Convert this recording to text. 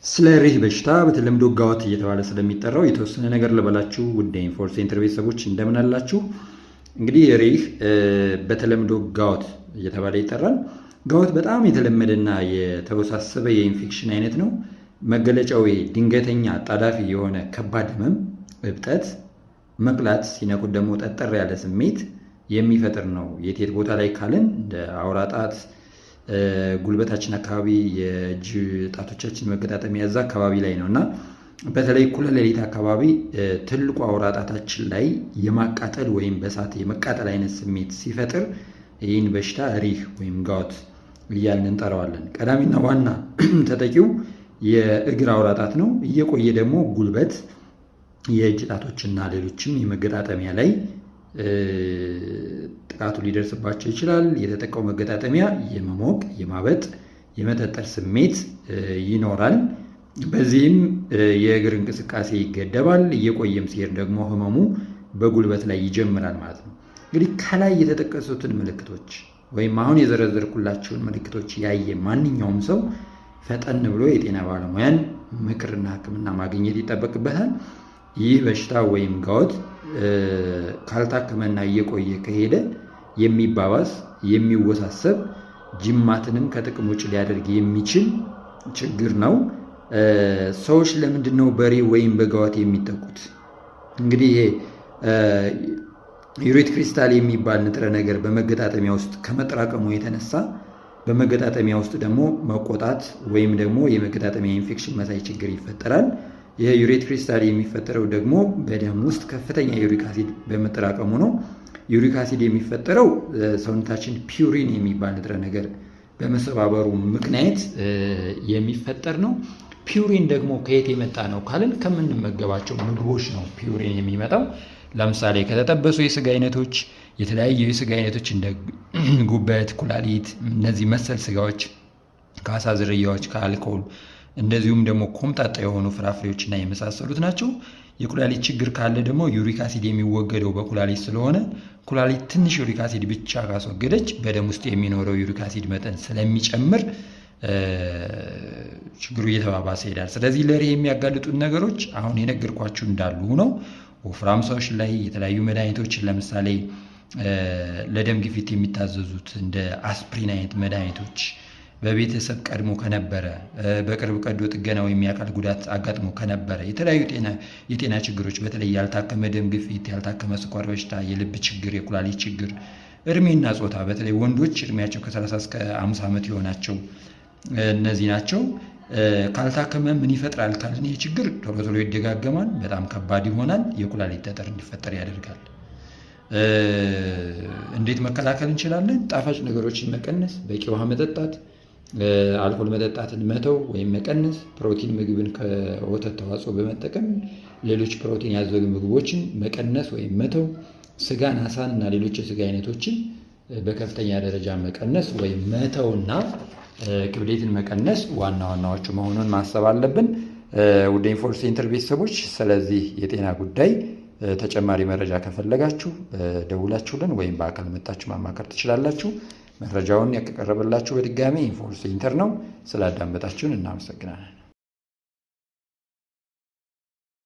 ስለ ሪህ በሽታ በተለምዶ gout እየተባለ ስለሚጠራው የተወሰነ ነገር ልበላችሁ። ውድ ኢንፎር ሴንተር ቤተሰቦች እንደምን አላችሁ? እንግዲህ ሪህ በተለምዶ gout እየተባለ ይጠራል። Gout በጣም የተለመደና የተወሳሰበ የኢንፌክሽን አይነት ነው። መገለጫው ድንገተኛ አጣዳፊ የሆነ ከባድ ህመም፣ እብጠት፣ መቅላት፣ ሲነኩት ደግሞ ጠጠር ያለ ስሜት የሚፈጥር ነው። የት የት ቦታ ላይ ካልን እንደ አውራ ጣት፣ ጉልበታችን አካባቢ፣ የእጅ ጣቶቻችን መገጣጠሚያ እዛ አካባቢ ላይ ነው እና በተለይ እኩለ ሌሊት አካባቢ ትልቁ አውራ ጣታችን ላይ የማቃጠል ወይም በእሳት የመቃጠል አይነት ስሜት ሲፈጥር ይህን በሽታ ሪህ ወይም gout እያልን እንጠራዋለን። ቀዳሚና ዋና ተጠቂው የእግር አውራ ጣት ነው። እየቆየ ደግሞ ጉልበት፣ የእጅ ጣቶችና ሌሎችም የመገጣጠሚያ ላይ ጥቃቱ ሊደርስባቸው ይችላል። የተጠቃው መገጣጠሚያ የመሞቅ፣ የማበጥ፣ የመጠጠር ስሜት ይኖራል። በዚህም የእግር እንቅስቃሴ ይገደባል። እየቆየም ሲሄድ ደግሞ ህመሙ በጉልበት ላይ ይጀምራል ማለት ነው። እንግዲህ ከላይ የተጠቀሱትን ምልክቶች ወይም አሁን የዘረዘርኩላችሁን ምልክቶች ያየ ማንኛውም ሰው ፈጠን ብሎ የጤና ባለሙያን ምክርና ሕክምና ማግኘት ይጠበቅበታል። ይህ በሽታ ወይም gout ካልታከመና እየቆየ ከሄደ የሚባባስ፣ የሚወሳሰብ፣ ጅማትንም ከጥቅም ውጭ ሊያደርግ የሚችል ችግር ነው። ሰዎች ለምንድን ነው በሪህ ወይም በ gout የሚጠቁት? እንግዲህ ይሄ urate crystal የሚባል ንጥረ ነገር በመገጣጠሚያ ውስጥ ከመጠራቀሙ የተነሳ በመገጣጠሚያ ውስጥ ደግሞ መቆጣት ወይም ደግሞ የመገጣጠሚያ ኢንፌክሽን መሳይ ችግር ይፈጠራል። ይህ urate crystal የሚፈጠረው ደግሞ በደም ውስጥ ከፍተኛ uric acid በመጠራቀሙ ነው። Uric acid የሚፈጠረው ሰውነታችን purine የሚባል ንጥረ ነገር በመሰባበሩ ምክንያት የሚፈጠር ነው። Purine ደግሞ ከየት የመጣ ነው ካልን ከምንመገባቸው ምግቦች ነው purine የሚመጣው። ለምሳሌ ከተጠበሱ የስጋ አይነቶች፣ የተለያዩ የስጋ አይነቶች እንደ ጉበት፣ ኩላሊት፣ እነዚህ መሰል ስጋዎች፣ ከአሳ ዝርያዎች፣ ከአልኮል፣ እንደዚሁም ደግሞ ኮምጣጣ የሆኑ ፍራፍሬዎች እና የመሳሰሉት ናቸው። የኩላሊት ችግር ካለ ደግሞ uric acid የሚወገደው በኩላሊት ስለሆነ ኩላሊት ትንሽ uric acid ብቻ ካስወገደች በደም ውስጥ የሚኖረው uric acid መጠን ስለሚጨምር ችግሩ እየተባባሰ ይሄዳል። ስለዚህ ለሪህ የሚያጋልጡን ነገሮች አሁን የነገርኳችሁ እንዳሉ ነው። ወፍራም ሰዎች ላይ የተለያዩ መድኃኒቶችን፣ ለምሳሌ ለደም ግፊት የሚታዘዙት እንደ አስፕሪን አይነት መድኃኒቶች፣ በቤተሰብ ቀድሞ ከነበረ፣ በቅርብ ቀዶ ጥገና ወይም የአካል ጉዳት አጋጥሞ ከነበረ፣ የተለያዩ የጤና ችግሮች በተለይ ያልታከመ ደም ግፊት፣ ያልታከመ ስኳር በሽታ፣ የልብ ችግር፣ የኩላሊት ችግር፣ እድሜና ጾታ፣ በተለይ ወንዶች እድሜያቸው ከ30 እስከ 50 ዓመት የሆናቸው እነዚህ ናቸው። ካልታከመ ምን ይፈጥራል ካልን ይህ ችግር ቶሎ ቶሎ ይደጋገማል፣ በጣም ከባድ ይሆናል፣ የኩላሊት ጠጠር እንዲፈጠር ያደርጋል። እንዴት መከላከል እንችላለን? ጣፋጭ ነገሮችን መቀነስ፣ በቂ ውሃ መጠጣት፣ አልኮል መጠጣትን መተው ወይም መቀነስ፣ ፕሮቲን ምግብን ከወተት ተዋጽኦ በመጠቀም ሌሎች ፕሮቲን ያዘሉ ምግቦችን መቀነስ ወይም መተው፣ ስጋን፣ አሳን እና ሌሎች የስጋ አይነቶችን በከፍተኛ ደረጃ መቀነስ ወይም መተውና ክብደትን መቀነስ ዋና ዋናዎቹ መሆኑን ማሰብ አለብን። ውድ ኢንፎር ሴንተር ቤተሰቦች፣ ስለዚህ የጤና ጉዳይ ተጨማሪ መረጃ ከፈለጋችሁ ደውላችሁልን ወይም በአካል መጣችሁ ማማከር ትችላላችሁ። መረጃውን ያቀረበላችሁ በድጋሚ ኢንፎር ሴንተር ነው። ስላዳመጣችሁን እናመሰግናለን።